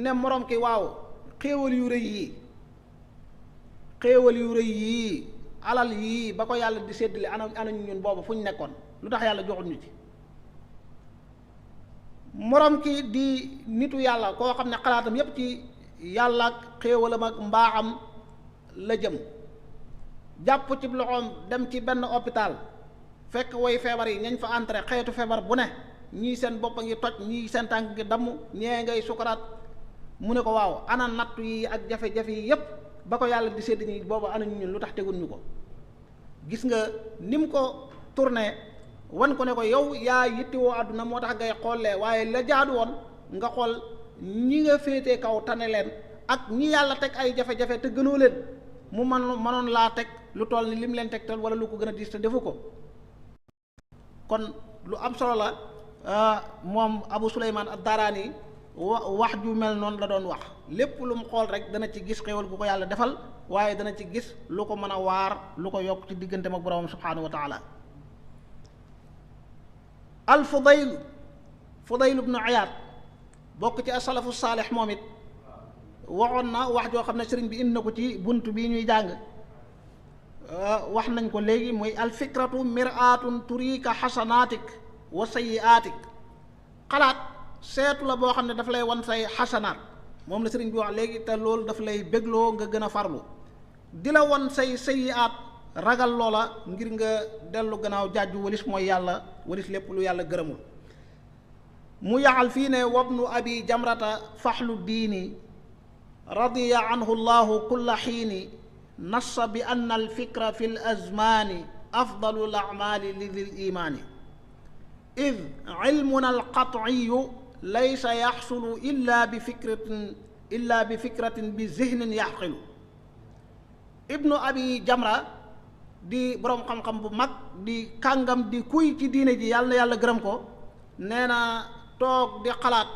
ne morom ki waaw xéewal yu rëy yii alal yii ba ko yàlla di séddale ana ñun boobu fu ñu nekkoon lu tax yàlla joxut ñu ci morom ki di nitu yàlla koo xam ne xalaatam yépp ci yàlla ak xéewalam ak mbaaxam la jëm jàpp ci loxoom dem ci benn hôpital fekk way feebar yi ñañ fa entré xeetu feebar bu ne ñii seen bopp a ngi toj ñii seen tànk ngi damm ñee ngay sukuraat mu ne ko waaw ana nattu yi ak jafe-jafe yi yépp ba ko yàlla di sédd ñi boobu ana ñun lu tax tegun ñu ko gis nga ni mu ko tourné wan ko ne ko yow yaa yittewoo àdduna moo tax ngay xoolee waaye la jaadu woon nga xool ñi nga féetee kaw tane leen ak ñi yàlla teg ay jafe-jafe te gënoo leen mu mënoon laa teg lu toll ni lim leen tegtal wala lu ko gën a diis te defu ko kon lu am solo la moom Abu Suleymaan ad-Daraani wax ju mel noonu la doon wax lépp lu mu xool rek dana ci gis xéewal gu ko yàlla defal waaye dana ci gis lu ko mën a waar lu ko yokk ci digganteem ak boroomam subhaanahu wa taala al Fudayl ibnu Iyaad bokk ci as-salafu saalix moom it waxoon na wax joo xam ne sëriñ bi indi na ko ci bunt bii ñuy jàng wax nañ ko léegi muy alfikratu miraatun turika xasanaatik wa sayyiaatik xalaat seetu la boo xam ne daf lay wan say xasanaat moom la sëriñ bi wax léegi te loolu daf lay bégloo nga gën a farlu di la wan say sayyiaat ragal loola ngir nga dellu gannaaw jàjju walis mooy yàlla walis lépp lu yàlla gërëmul mu yaxal fii ne wabnu abi jamrata faxlu diini radiya anhu llahu kulla xiini nassa bi anna alfikra fi lazmaani afdalu lacmaali lidil imaani id cilmuna alqatciyu laysa yaxsulu illa bi fikratin bi zihnin yaxqilu ibnu abi jamra di boroom xam-xam bu mag di kàngam di kuy ci diine ji yàlla na yàlla gërëm ko nee na toog di xalaat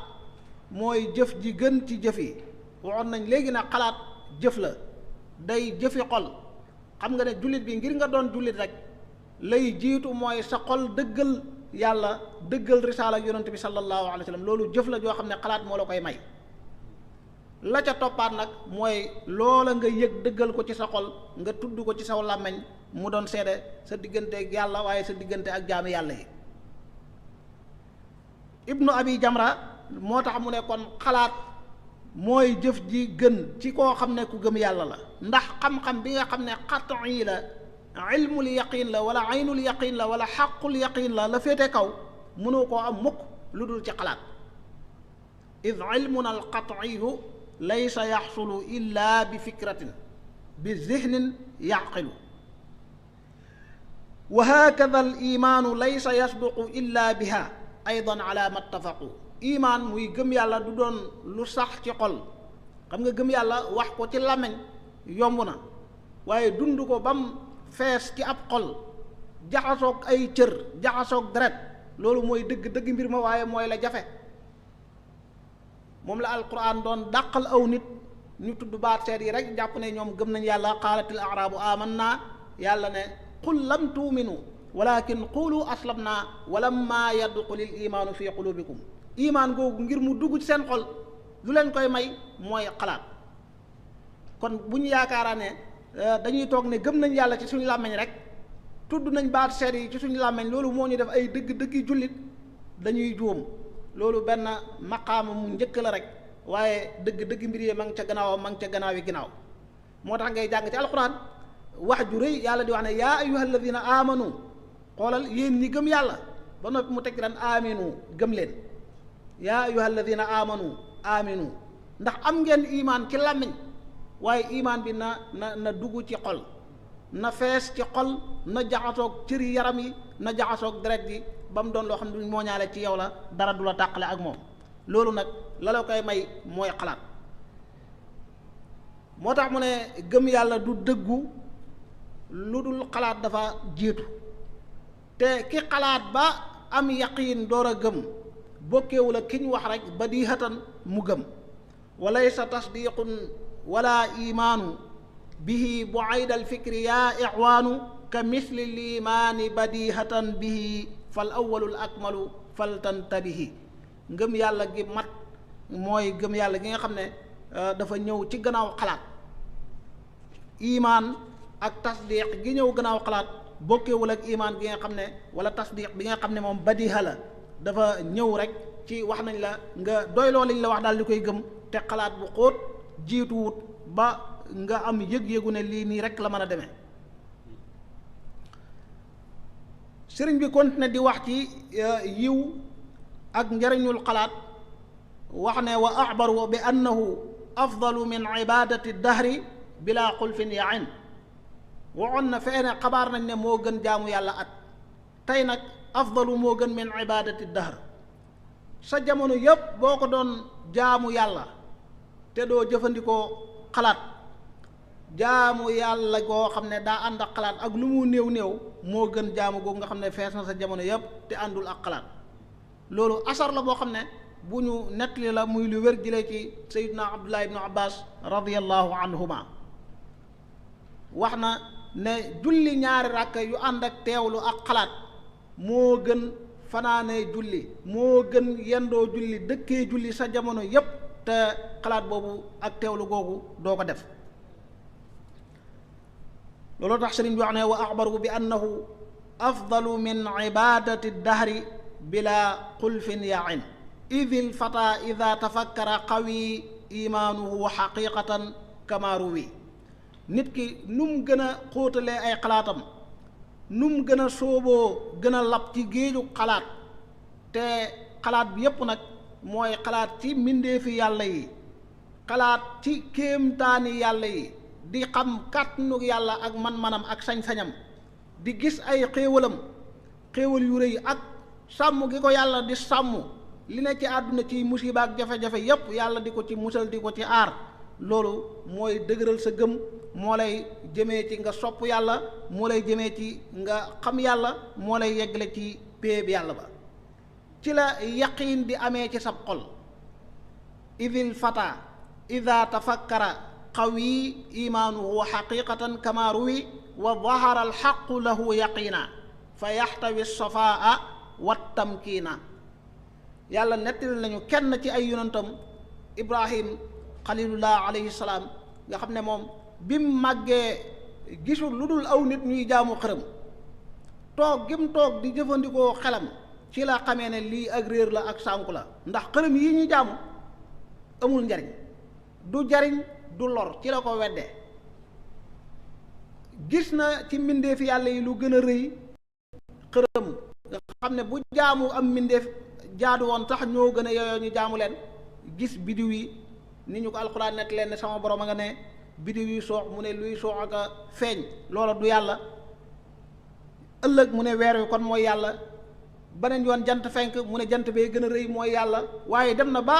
mooy jëf ji gën ci jëf yi waxoon nañ léegi nag xalaat jëf la day jëfi xol xam nga ne jullit bi ngir nga doon jullit rek lay jiitu mooy sa xol dëggal yàlla dëggal risaala ak yonent bi sallallahu alayhi wa sallam loolu jëf la joo xam ne xalaat moo la koy may la ca toppaat nag mooy loola nga yëg dëggal ko ci sa xol nga tudd ko ci saw làmmiñ mu doon seede sa diggante ak yàlla waaye sa diggante ak jaami yàlla yi ibnu abi jamra moo tax mu ne kon xalaat mooy jëf ji gën ci koo xam ne ku gëm yàlla la ndax xam-xam bi nga xam ne qat'i la ilmul yaqin la wala aynul yaqin la wala xaqul yaqin la féete kaw mënoo koo am mukk lu dul ci xalaat id ilmuna al qat'iyu laysa yaxsulu illa bi fikratin bi zihnin yaqilu wa hakada al imaanu laysa yasduqu illa biha aydan ala ma ttafaqu imaan muy gëm yàlla du doon lu sax ci xol xam nga gëm yàlla wax ko ci làmmiñ yomb na waaye dund ko bam fees ci ab xol jaxasoog ay cër jaxasoog deret loolu mooy dëgg mbir ma waaye mooy la jafe moom la alquran doon dàqal aw nit ñu tudd baat seet yi rek jàpp ne ñoom gëm nañ yàlla qaalatil arabu amanna yàlla ne qul lam tuuminu walakin qulu aslamna walamma yadxulil imaanu fi qulubikum imaan googu ngir mu dugg ci seen xol lu leen koy may mooy xalaat kon bu ñu yaakaara ne dañuy toog ne gëm nañ yàlla ci suñu làmmiñ rek tudd nañ baat seet yi ci suñu làmmiñ loolu moo ñu def ay dëggi jullit dañuy juum loolu benn maqaama mu njëkk la rek waaye dëgg mbir yi ma ngi ca gannaawam ma ngi ca gannaaw yi ginnaaw moo tax ngay jàng ci alquran wax ju rëy yàlla di wax ne yaa ayyuhal ladina amanu xoolal yéen ñi gëm yàlla ba noppi mu teg ren aminu gëm leen yaa ayyuhal ladina aminu ndax am ngeen imaan ci làmmiñ waaye imaan bi na dugg ci xol na fees ci xol na jaxasoog cëri yaram yi na jaxasoog deret yi ba mu doon loo xam ne duñ mooñaale ci yow la dara du la tàqale ak moom loolu nag la la koy may mooy xalaat moo tax mu ne gëm yàlla du dëggu lu dul xalaat dafa jiitu te ki xalaat ba am yaqiin door a gëm bokkeewul ak ki ñu wax rek badihatan mu gëm walaysa tasdiqun wala imaanu bihi bu aydal fikri yaa ixwaanu ka misli liimaani badihatan bihi fal awwalul akmalu fal tantabihi ngëm yàlla gi mat mooy gëm yàlla gi nga xam ne dafa ñëw ci gannaaw xalaat. imaan ak tasdiq gi ñëw gannaaw xalaat bokkewul ak imaan gi nga xam ne wala tasdiq bi nga xam ne moom badiha la dafa ñëw rek ci wax nañ la nga doyloo liñ la wax daal di koy gëm te xalaat bu xóot jiituwut ba nga am yëg-yëgu ne lii nii rek la mën a demee. sëriñ bi continué di wax ci yiw ak njariñul xalaat wax ne wa axbaru bi annahu afdalu min ibadati dahri bila xulfin yain waxoon na fee ne xabaar nañ ne moo gën jaamu yàlla at tey nag afdalu moo gën min ibadati dahr sa jamono yépp boo ko doon jaamu yàlla te doo jëfandikoo xalaat jaamu yàlla goo xam ne daa ànd ak xalaat ak lu mu néew néew moo gën jaamu googu nga xam ne fees na sa jamono yépp te àndul ak xalaat loolu asar la boo xam ne bu ñu nettali la muy lu wér jëlee ci sayyidina abdullah ibnu abbas radiyallahu anhuma wax na ne julli ñaari ràkka yu ànd ak teewlu ak xalaat moo gën fanaanee julli moo gën yendoo julli dëkkee julli sa jamono yépp te xalaat boobu ak teewlu googu doo ko def looloo tax sëriñ bi wax ne wa axbaru bi annahu afdalu min ibadati dahri bila xulfin yain idil fata ida tafakkara qawi imaanuhu xaqiqatan kama ruwi nit ki nu mu gën a xóotalee ay xalaatam nu mu gën a sóoboo gën a lab ci géeju xalaat te xalaat bi yépp nag mooy xalaat ci mbindeefi yàlla yi xalaat ci kéemtaani yàlla yi di xam kàttanu yàlla ak man-manam ak sañ-sañam di gis ay xéewalam xéewal yu rëy ak sàmm gi ko yàlla di sàmm li ne ci àdduna ci musiba ak jafe-jafe yépp yàlla di ko ci musal di ko ci aar loolu mooy dëgëral sa gëm moo lay jëmee ci nga sopp yàlla moo lay jëmee ci nga xam yàlla moo lay yeggale ci péeb yàlla ba ci la yaqiin di amee ci sab xol idil fata ida tafakkara qawi imaanuhu xaqiqatan kama ruwi wa dahara alxaqu lahu yaqiina fa yaxtawi safaa wa tamkiina yàlla nettali nañu kenn ci ay yonentam ibrahim xalilullah alayhi salaam nga xam ne moom bi mu màggee gisul lu dul aw nit ñuy jaamu xërëm toog gi mu toog di jëfandikoo xelam ci la xamee ne lii ak réer la ak sànku la ndax xërëm yi ñu jaamu amul njariñ du jariñ du lor ci la ko weddee gis na ci mbindeef yàlla yi lu gën a rëy xërëm nga xam ne bu jaamu am mbindeef jaadu woon tax ñoo gën a yeyoo ñu jaamu leen gis bidiw yi ni ñu ko alxuraan nett leen ne sama borom a nga ne bidiw yi soox mu ne luy soox ak a feeñ loola du yàlla ëllëg mu ne weer wi kon mooy yàlla beneen yoon jant fenk mu ne jant bee gën a rëy mooy yàlla waaye dem na ba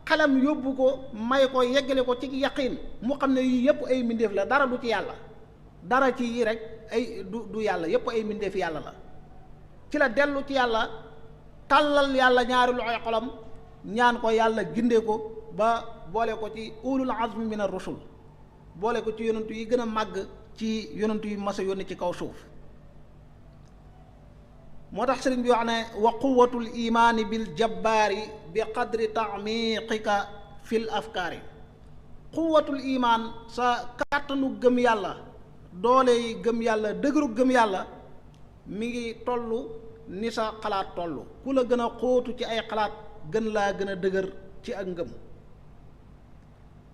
xelam yóbbu ko may ko yeggale ko ci yaqiin mu xam ne yii yépp ay mbindeef la dara du ci yàlla dara ci yii rek ay du yàlla yépp ay mbindeef yàlla la ci la dellu ci yàlla tàllal yàlla ñaari loxoy xolam ñaan ko yàlla gindee ko ba boole ko ci ulul azmi min ar-rusul boole ko ci yonentu yi gën a màgg ci yonentu yi mas a yónni ci kaw suuf moo tax sëriñ bi wax ne wa quwatul imaani bil jabbaari bi qadri taamiqika fil afkaari quwatul imaan sa kàttanu gëm yàlla doole yi gëm yàlla dëgëru gëm yàlla mi ngi toll ni sa xalaat toll ku la gën a xóotu ci ay xalaat gën laa gën a dëgër ci ak ngëm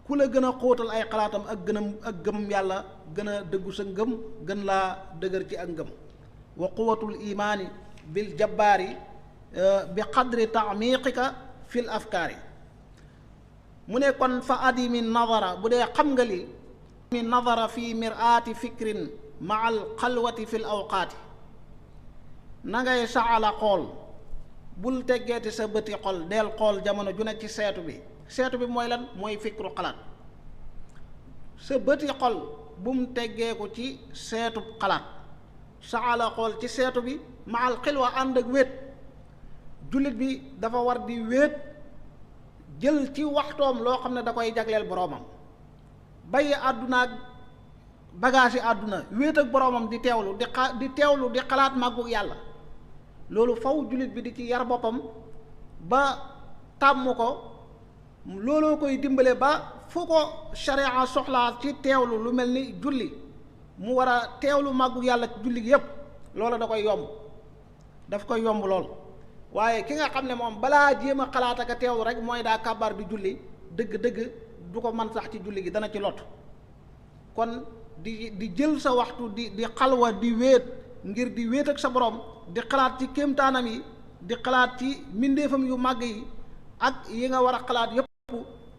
ku la gën a xóotal ay xalaatam ak gëm yàlla gën a dëggu sa ngëm gën laa dëgër ci ak ngëm wa quwatul imaani bil jabbaari bi qadri taamiqika fil afkaari mu ne kon fa adimi nadara bu dee xam nga li mi nadara fi miraati fikrin ma al xalwati fil awqaati na ngay saxala xool bul teggeeti sa bëti xol del xool jamono ju ne ci seetu bi mooy lan mooy fikru xalaat sa bëti xol bu mu teggeeku ci seetub xalaat saxala xool ci seetu bi maal xilwa ànd ak wéet jullit bi dafa war di wéet jël ci waxtoom loo xam ne da koy jagleel boroomam bàyyi àdduna ak bagage yi àdduna wéet ak boroomam di teewlu di xalaat màggu yàlla loolu faw jullit bi di ci yar boppam ba tàmm ko looloo koy dimbale ba fu ko sharia soxlaa ci teewlu lu mel ni julli mu war a teewlu màggu yàlla ci julli gi yépp loola da koy yomb daf koy yomb lool. waaye ki nga xam ne moom balaa jéem a xalaat ak a teewlu rek mooy daa kàbbar di julli dëgg-dëgg du ko mën sax ci julli gi dana ci lot. kon di jël sa waxtu di xalwa di wéet ngir di wéet ak sa borom di xalaat ci kéemtaanam yi di xalaat ci mbindeefam yu màgg yi ak yi nga war a xalaat yépp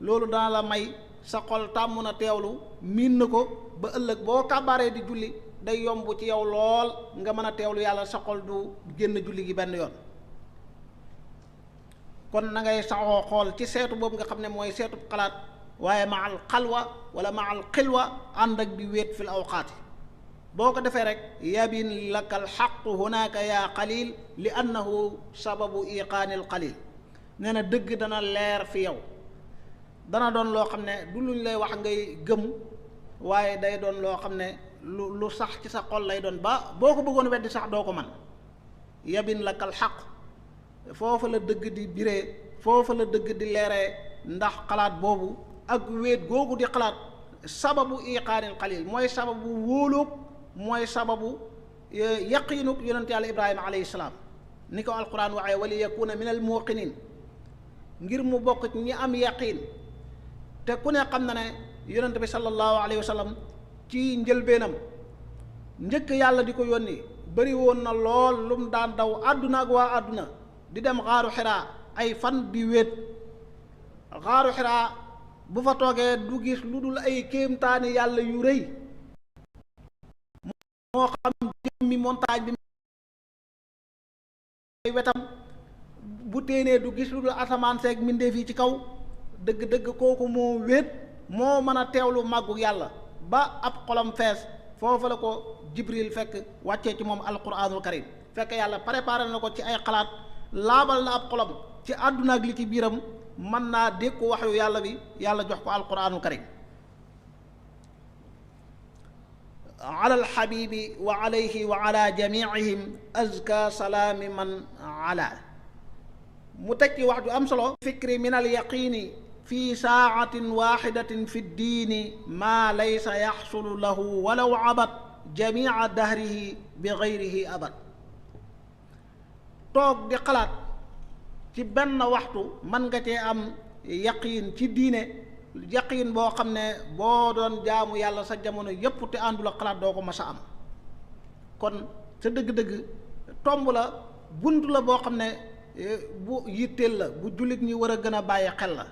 loolu dana la may sa xol tàmm na teewlu miin na ko ba ëllëg boo kàbbaaree di julli day yomb ci yow lool nga mën a teewlu yàlla sa xol du génn julli gi benn yoon. kon na ngay saxoo xool ci seetu boobu nga xam ne mooy seetu xalaat waaye ma al xalwa wala ma al xilwa ànd ak di wéet fil awqaati boo ko defee rek yabin laka al xaqu hunaaka yaa qalil li annahu sababu iqaanil qalil nee na dëgg dana leer fi yow dana doon loo xam ne du luñ lay wax ngay gëm waaye day doon loo xam ne lu sax ci sa xol lay doon ba boo ko bëggoon weddi sax doo ko man yabin laka al xaq foofa la dëgg di biree foofa la dëgg di leeree ndax xalaat boobu ak wéet googu di xalaat sababu iqaanil qalil mooy sababu wóolóog mooy sababu yaqiinuk yonent yàlla ibrahima alayhi salaam ni ko alquran waxee wali yakuna min al muqinin ngir mu bokk ci ñi am yaqiin te ku ne xam na ne yonent bi sallallahu alayhi wa sallam ci njëlbeenam njëkk yàlla di ko yónni bari woon na lool lu mu daan daw àdduna ak waa àdduna di dem xaaru xiraa ay fan di wéet xaaru xiraa bu fa toogee du gis lu dul ay kéemtaani yàlla yu rëy moo xam jëmmi montagne bi ay wetam bu téenee du gis lu dul asamaan seeg mbindeef yi ci kaw dëgg-dëgg kooku moo wéet moo mën a teewlu màggu yàlla ba ab xolam fees foofu la ko jibril fekk wàccee ci moom alquranul karim fekk yàlla préparé na ko ci ay xalaat laabal na ab xolam ci àdduna ak li ci biiram mën naa dégg ko waxyu yàlla bi yàlla jox ko alquranul karim ala alxabibi wa alayhi wa ala jamiihim azka salaami man ala mu teg ci wax ju am solo fikri min al yaqini fi saatin waxidatin fi ddiini maa laysa yaxsulu lahu walaw abad jamia dahrihi bi gayrihi abad toog di xalaat ci benn waxtu mën nga cee am yaqiin ci diine yaqiin boo xam ne boo doon jaamu yàlla sa jamono yépp te àndul ak xalaat doo ko mas a am kon sa dëgg-dëgg tomb la bunt la boo xam ne bu yitteel la bu jullit ñi war a gën a bàyyi xel la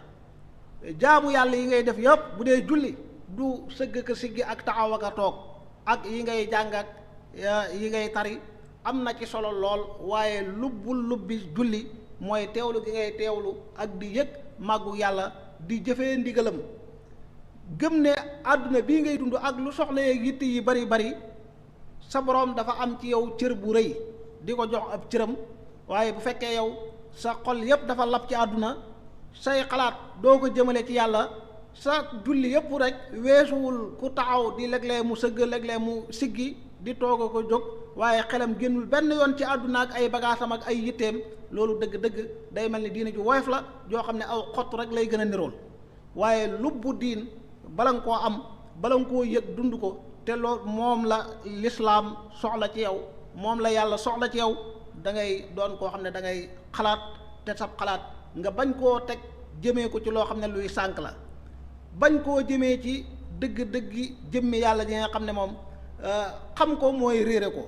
jaamu yàlla yi ngay def yépp bu dee julli du sëgg ka siggi ak taxaw ak a toog ak yi ngay jàng ak yi ngay tari am na ci solo lool waaye lubbi julli mooy teewlu gi ngay teewlu ak di yëg màggu yàlla di jëfee ndigalam gëm ne àdduna bii ngay dund ak lu soxla yeeg yitt yi bari bari sa boroom dafa am ci yow cër bu rëy di ko jox ab cëram waaye bu fekkee yow sa xol yépp dafa lab ci àdduna say xalaat doo ko jëmale ci yàlla sa julli yépp rek weesuwul ku taxaw di léeg-léeg mu sëgg léeg-léeg mu siggi di toog a ko jóg waaye xelam génnul benn yoon ci àdduna ak ay bagaasam ak ay yitteem loolu dëgg-dëgg day mel ni diine ju woyof la joo xam ne aw xott rek lay gën a nirool waaye lubbu diin bala nga koo am bala nga koo yëg dund ko te loolu moom la lislaam soxla ci yow moom la yàlla soxla ci yow da ngay doon koo xam ne da ngay xalaat te sab xalaat nga bañ koo teg jëmee ko ci loo xam ne luy sànk la bañ koo jëmee ci dëgg-dëggi jëmmi yàlla ji nga xam ne moom xam ko mooy réere ko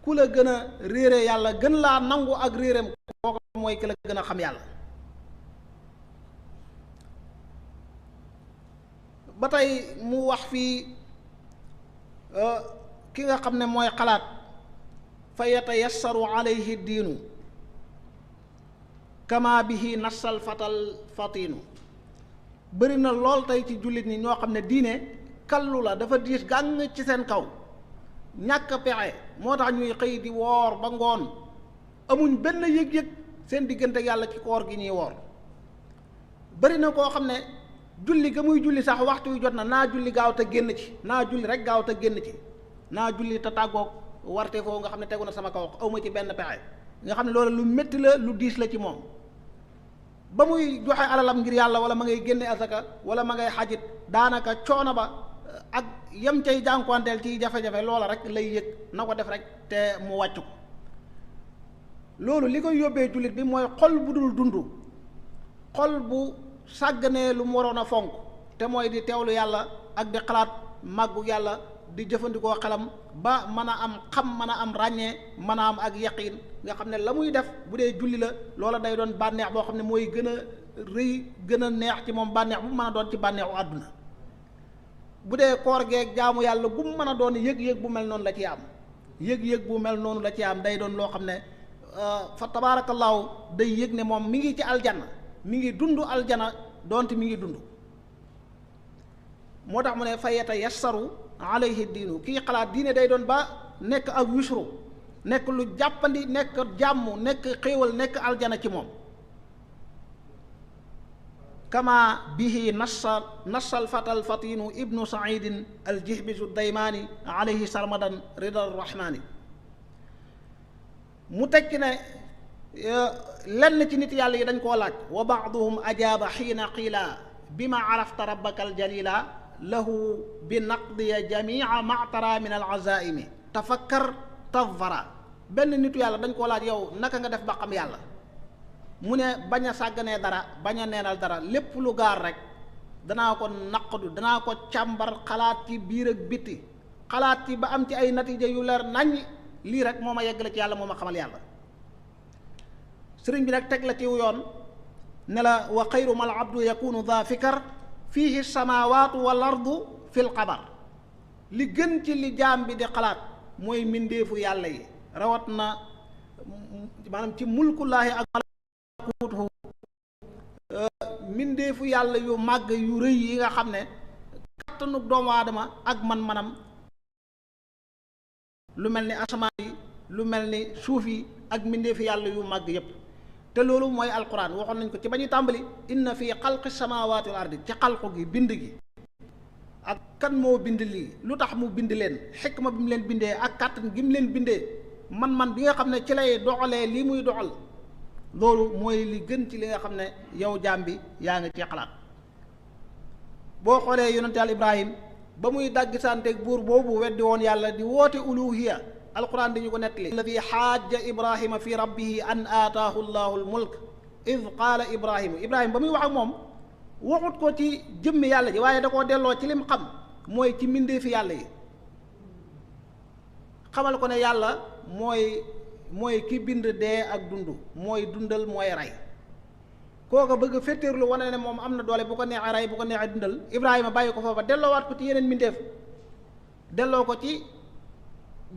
ku la gën a réere yàlla gën laa nangu ak réereem kooku mooy ki la gën a xam yàlla ba tey mu wax fii ki nga xam ne mooy xalaat fa yatayassaru alayhi diinu kama bihi nassal fatal fatinu bëri na lool tey ci jullit ñi ñoo xam ne diine kallu la dafa diis gàng ci seen kaw ñàkk pexe moo tax ñuy xëy di woor ba ngoon amuñ benn yëg-yëg seen diggante yàlla ci koor gi ñuy woor bëri na koo xam ne julli ga muy julli sax waxtu wi jot na naa julli gaaw te génn ci naa julli rek gaaw te génn ci naa julli te tàggoog warte foofu nga xam ne tegu na sama kaw awma ci benn pexe nga xam ne loolu lu métti la lu diis la ci moom ba muy joxe alalam ngir yàlla wala ma ngay génne asaka wala ma ngay xajit daanaka coono ba ak yem cay jànkuwanteel ci jafe-jafe loola rek lay yëg na ko def rek te mu wàcc ko. loolu li koy yóbbee jullit bi mooy xol bu dul dund, xol bu sàgganee lu mu waroon a fonk te mooy di teewlu yàlla ak di xalaat màggu yàlla, di jëfandikoo xelam ba mën a am xam, mën a am ràññee, mën a am ak yaqiin nga xam ne la muy def bu dee julli la loola day doon bànneex boo xam ne mooy gën a rëy gën a neex ci moom bànneex bu mën a doon ci bànneexu àdduna. bu dee koor geeg jaamu yàlla bu mu mën a doon yëg-yëg bu mel noonu la ci am, yëg-yëg bu mel noonu la ci am day doon loo xam ne fa tabaarakallaahu day yëg ne moom mi ngi ci aljana, mi ngi dund aljana doonte mi ngi dund. moo tax mu ne fa yatayassaru alayhi diinu, kii xalaat diine day doon ba nekk ak wisru, nekk lu jàppandi, nekk jàmm, nekk xéewal, nekk aljana ci moom. kama bihi nassal fatal fatinu ibnu saidin aljihbisu daymaani alayhi sarmadan rida rahmaani. mu tekki ne lenn ci nit yàlla yi dañ koo laaj, wa baaduhum ajaaba xiina qiila bima arafta rabbaka aljalila lahu bi naqdiya jamia matara min alazaimi tafakkar tadfara. benn nitu yàlla dañ koo laaj, yow naka nga def ba xam yàlla? mu ne bañ a sàgganee dara, bañ a neenal dara, lépp lu gaar rek danaa ko naqdu, danaa ko càmbar, xalaat ci biir ak bitti, xalaat ci ba am ci ay natiija yu leer naññ. lii rek moo ma yeggale ci yàlla, moo ma xamal yàlla. sëriñ bi nag teg la ci yoon ne la wa xayru mal abdu yakunu daa fikar fiihi samaawaatu wal ardu fil xabar. li gën ci li jaam bi di xalaat mooy mbindeefu yàlla yi, rawat na maanaam ci mulkullaahi ak malakuutuhu, mbindeefu yàlla yu màgg yu rëy yi nga xam ne kattanu doomu aadama ak man-manam, lu mel ni asamaan yi, lu mel ni suuf yi ak mbindeefi yàlla yu màgg yépp. te loolu mooy alquran, waxoon nañ ko ci ba ñuy tàmbali, inna fi xalqi samaawaati wal ardi, ci xalqu gi, bind gi, ak kan moo bind lii, lu tax mu bind leen, xikma bi mu leen bindee ak kàttan gi mu leen bindee, man-man bi nga xam ne ci lay doxalee lii muy doxal. loolu mooy li gën ci li nga xam ne yow jaam bi yaa ngi ci xalaat. boo xoolee yonente yàlla Ibrahim ba muy dàggisanteeg buur boobu weddi woon yàlla di woote uluhiya, alquran dañu ko nettali, alladi xaaja ibrahima fi rabbihi an aataahu llahu almulk id qaala ibrahima ba muy wax ak moom waxut ko ci jëmmi yàlla ji, waaye da koo delloo ci lim xam, mooy ci mbindeefi yàlla yi, xamal ko ne yàlla mooy ki bind dee ak dund, mooy dundal, mooy rey. kooka bëgg féttéerlu wane ne moom am na doole, bu ko neexee rey, bu ko neexee dundal. Ibrahima bàyyi ko foofa delloowaat ko ci yeneen mbindeef, delloo ko ci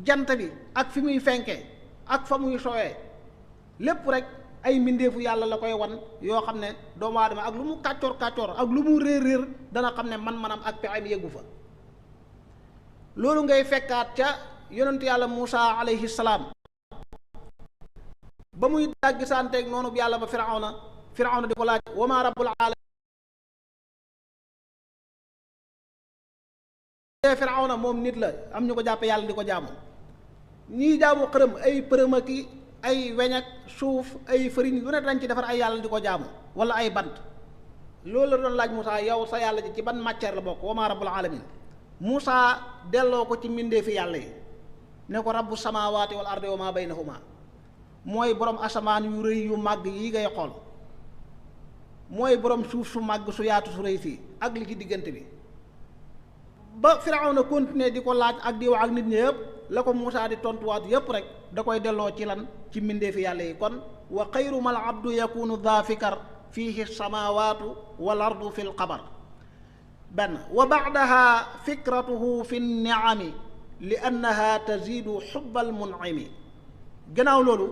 jant bi ak fi muy fenke ak fa muy sowee, lépp rek ay mbindeefu yàlla la koy wan yoo xam ne doomu aadama ak lu mu kàccoor ak lu mu réer dana xam ne man-manam ak pexeem yeggu fa. loolu ngay fekkaat ca yonentu yàlla Muusa alayhi salaam ba muy dàggisanteeg noonu bi yàlla ba Firawna di ko laaj, wa maa rabbul aalamiin. Firawna moom nit la, am ñu ko jàppe yàlla di ko jaamu, ñii jaamu xërëm, ay përëm ak ay weñ ak suuf, ay fëriñ, lu ne dañ ci defar ay yàlla di ko jaamu, wala ay bant. loolu la doon laaj Moussa, yow sa yàlla ji ci ban matière la bokk, wa maa rabbul aalamiin. Moussa delloo ko ci mbindeefi yàlla yi ne ko rabbu samaawaati wal ardi wa maa baynahuma, mooy borom asamaan yu rëy yu màgg yi ngay xool, mooy borom suuf su màgg su yaatu su rëy fii ak li ci diggante bi. ba Firawna continuer di ko laaj ak di wax ak nit ñi yëpp, la ko Muusaa di tontuwaat yëpp rek da koy delloo ci lan, ci mbindeefi yàlla yi. kon wa xayru mal abdu yakunu daa fikar fiihi samaawaatu wal ardu fi lxabar. benn wa baadaha fikratuhu fi nniami li annaha tazidu xubbal munimi. gannaaw loolu